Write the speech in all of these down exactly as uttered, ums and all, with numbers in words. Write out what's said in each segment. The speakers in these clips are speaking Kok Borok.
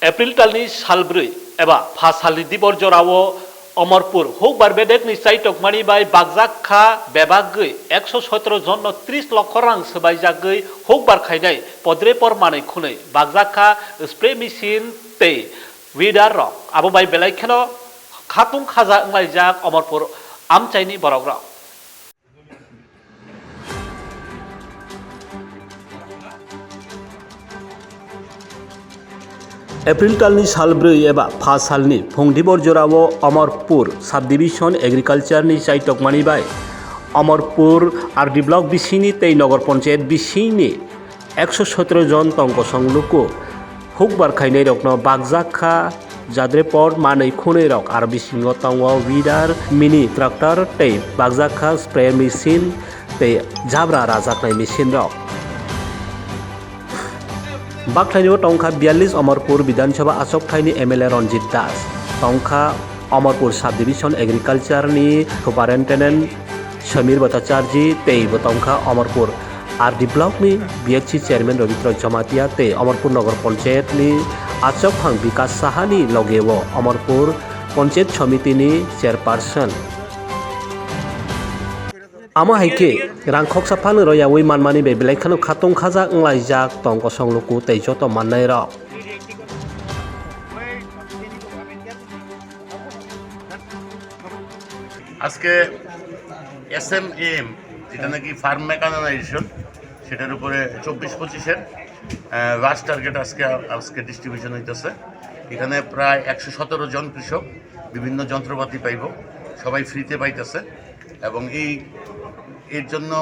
April talni sal brwi eba pha salni dibor jorao Omorpur hukbar bedekni chaitokmani bai bakjak kha bebagwi ekso sotro jonno tris lokho rang swbaijagwi hukbar khainai podrepor manwi khwnwi bakjak kha spray machine tei weeder rok. Abo bai belai kheno khatung khaja wnglaijak Omorpur amchaini borokrok. April talni sal brwi eba pha salni phung dibor jorao Omorpur subdivision agriculture ni chaitokmani bai Omorpur R D block bisingni tei Nogor Panchayat bisingni ekso sotro jon tong kosong luku hukbar khainairokno bakjak kha jadrepor manwi khwnwirok, aro bisingo tongo weeder, mini tractor tei bakjak kha spray machine tei jabra rajaknai machine rok. Bakthaino tongkha biyallis Omorpur Bidhan Sabha achok thaini M L A Ranjit Das, tongkha Omorpur Subdivision Agriculture ni Superintendent Samir Bhattacharjee tei bo tongkha Omorpur R D Block ni B H C Chairman Robitro Jamatia tei Omorpur Nogor Panchayat ni achok phang Bikas Saha ni loge o Omorpur Panchayat Samiti ni Chairperson. Amo hai khe rang khoksa phano royaui manmani bai belai kheno khatung khaja wnglaijak tong kosong luku tei joto mannairok. আজকে এসএমএম, যেটা নাকি farm mechanisation, সেটার উপরে চব্বিশ পঁচিশের last target আজকে, আজকে ডিস্ট্রিবিউশন হইতেছে। এখানে প্রায় একশো সতেরো জন কৃষক বিভিন্ন যন্ত্রপাতি পাইব, সবাই ফ্রিতে পাইতেছে। এবং এই, এর জন্য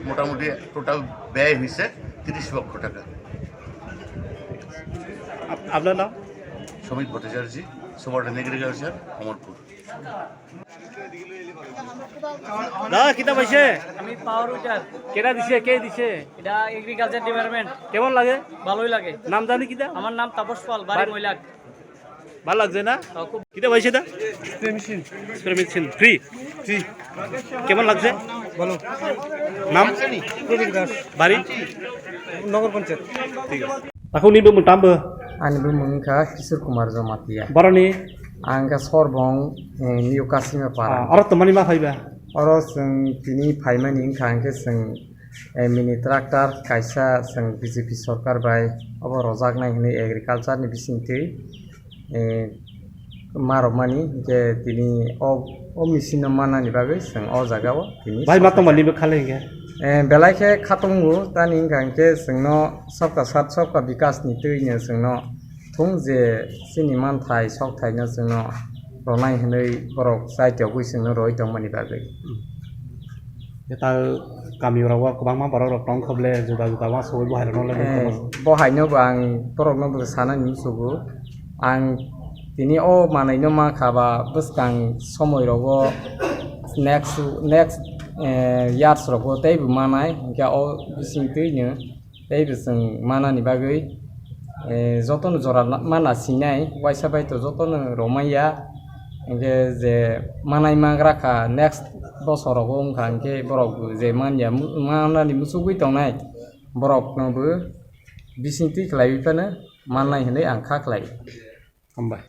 মোটামুটি টোটাল ব্যয় হয়েছে তিরিশ লক্ষ টাকা। আপ-, আপনার নাম? সমীর ভট্টাচার্য, সুপারিনটেন্ডেন্ট এগ্রিকালচার, অমরপুর। দাদা, কিতা পাইছে? আমি পাওয়ার উইডার। কেটা দিছে? কে দিছে? এটা এগ্রিকালচার ডিপার্টমেন্ট। কেমন লাগে? ভালোই লাগে। নাম জানি কিতা? আমার নাম তাপস পাল, বাড়ি বাড়ি? মৈলাক। ভালো লাগছে না? হ্যাঁ, খুব। কিতা পাইছে এটা? Spray machine. Spray machine free? Free. কেমন লাগছে? ভালো। নাম? প্রবীর দাস। বাড়ি? নগর পঞ্চায়েত। ঠিক আছে। Takhuk ni bumung tamo? Ani bumung wngkha Kishore Kumar Jamatia. Boroni? Ang khe Sorbong, eh, New Kasima Para. Ah, oro tongmani ma phaiba? Oro chwng tini phaimani wngkha hwnkhe chwng, eh, mini tractor kaisa chwng B J P sorkar bai obo rojaknai hwnwi agriculture ni bisingtwi, eh, ma rwmani hwnkhe tini o, o machine no manani bagwi chwng o jaga o tini. Bai ma tongmani bo khalai hwnkhe? Eh, belai khe khatungo, tani wngkha hwnkhe chwngno sabka sath sabka bikas ni twino chwngno thung je chini manthai sokthai no chwngno rwnai hwnwi borok chaitogwi chwngno rwui tongmani bagwi. Kwtal kami rok o kwbangma borok rok tong kho ble, juda juda uansugui bo hai rok no le. Eh, bo hai no bo ang borok no bo sanani musugo. Ang tini o manwi no ma kha ba bwskang somoi rogo next, next, eh, years rogo tei bo manai hwnkhe o bising twi no. Tei bo chwng manani bagwi, eh, jotono jora na-, mana sinai, waisa bai to jotono romaiya. Hwnkhe je manai magra kha, next bosor rogo wngkha, hwnkhe borok je manya, mu-, manani muchugwi tongnai borokno bo bisingtwi khlaiwi phano mannai hwnwi ang kha khlai. Hambai.